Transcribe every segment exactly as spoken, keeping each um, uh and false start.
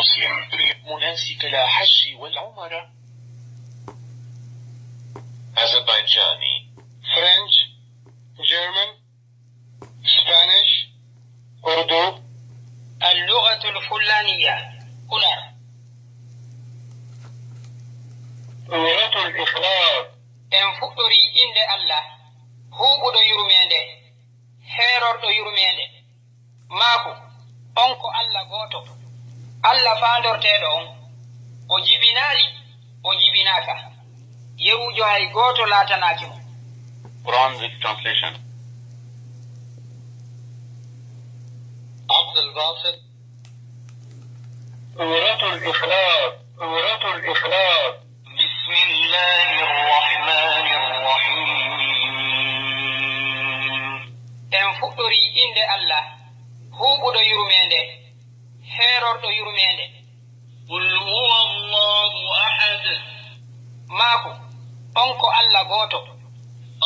مسلم. مناسك الحج والعمرة. أذربيجاني. فرنش. جيرمان. سبانيش. أردو. اللغة الفلانية. Pulaar. سورة الإخلاص. En fuɗɗorii innde Allah, huuɓuɗo yurmeende, heerorɗo yurmeende. Maaku, on ko Allah gooto. Allah faandorteeɗo on, o jibinaali, o jibinaaka. Yeruujo hay gooto laatanaaki mo. Quran with translation. عبد الباسط. سورة الإخلاص. سورة الإخلاص. بسم الله الرحمن الرحيم. En fuɗɗorii innde Allah, huuɓuɗo yurmeende, heerorɗo yurmeende. قل هو الله أحد. Maaku, on ko Allah gooto.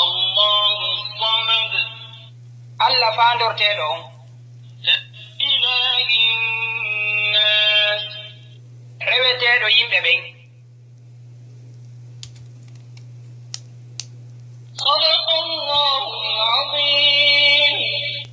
الله الصمد. Allah faandorteeɗo on. إله الناس. Reweteeɗo yimɓe ɓen. صدق الله.